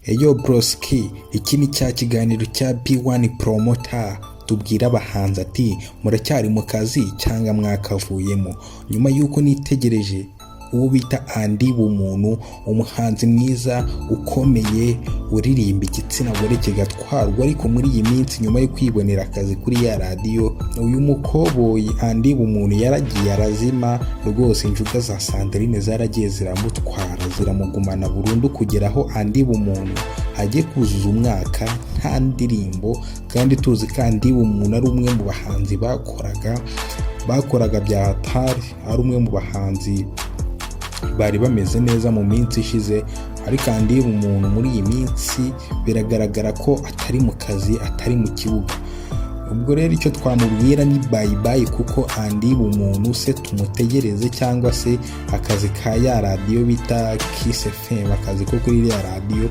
Eyo broski, iki ni cya kiganiro cya B1 Promoter, tubwira abahanzi ati: "Muracyari mu kazi cyangwa mwakavuyemo?" Nyuma y'uko nitegereje uwo bita Andy Bumuntu, umuhanzi mwiza ukomeye uririmba igitsina gore kigatwarwa, ariko muri iyi minsi, nyuma yo kwibonera akazi kuri ya radiyo, uyu mukoboyi Andy Bumuntu yaragiye arazima rwose. Injuga za Sandrine zaragiye ziramutwara, ziramugumana burundu, kugera aho Andy Bumuntu agiye kuzuza umwaka nta ndirimbo, kandi tuzi ko Andy Bumuntu ari umwe mu bahanzi bakoraga bya hatari, ari umwe mu bahanzi bari bameze neza mu minsi ishize. Ariko Andy Bumuntu muri iyi minsi biragaragara ko atari mu kazi, atari mu kibuga. Ubwo rero icyo twamubwira ni bye bye, kuko Andy Bumuntu se tumutegereze, cyangwa se akazi ka ya radiyo bita Kiss FM, akazi ko kuri iriya radiyo.